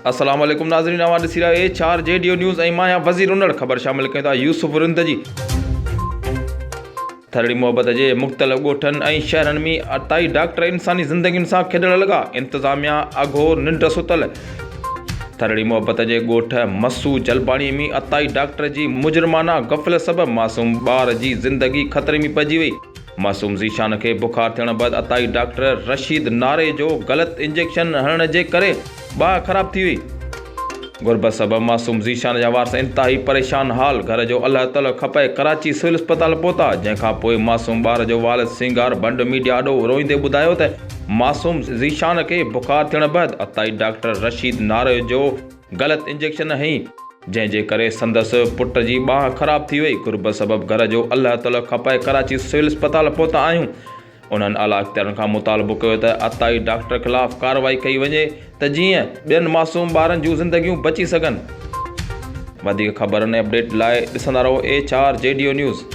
السلام عليڪم ناظرين اوهان ڏسي رهيا آهيو H R G D news ۽ مان آهيان وزير انڙ خبر شامل ڪيون ٿا يوسف رند جي ٿرڙي محبت جي مختلف ڳوٺن ۽ شهرن ۾ عطائي ڊاڪٽر انساني زندگين سان کيڏڻ لڳا انتظاميا اگهور ننڊ ستل ٿرڙي محبت جي ڳوٺ مسو جلباڻي ۾ عطائي ڊاڪٽر جي مجرمانه غفلت سبب معصوم ٻار جي زندگي خطري ۾ پئجي وئي معصوم ذيشان کي بخار ٿيڻ بعد عطائي ڊاڪٽر رشيد ناري جو غلط انجيڪشن هڻڻ جي ڪري باهه خراب ٿي وئي. غربت سبب معصوم ذيشان جا وارث انتهائي پريشان حال گهر جو الهه تلهه کپائي ڪراچي سول اسپتال پهتا، جنهن کان پوء معصوم ٻار جو والد سينگار ڀنڊ ميڊيا آڏو روئيندي ٻڌايو ته معصوم ذيشان کي بخار ٿيڻ بعد عطائي ڊاڪٽر رشيد ناري جو غلط انجيڪشن هنئي، جنهن جي ڪري سندس پٽ جي ٻانهن خراب ٿي وئي، غربت سبب گهر جو الهه تلهه کپائي ڪراچي سول اسپتال پهتا آهيون. انهن اعليٰ اختيارين کان مطالبو ڪيو ته عطائي ڊاڪٽر خلاف ڪارروائي ڪئي وڃي ته جيئن ٻين معصوم ٻارن جون زندگيون بچي سگهن. وڌيڪ خبرن ۽ اپڊيٽ لاء ڏسندا رهو H R G D O news.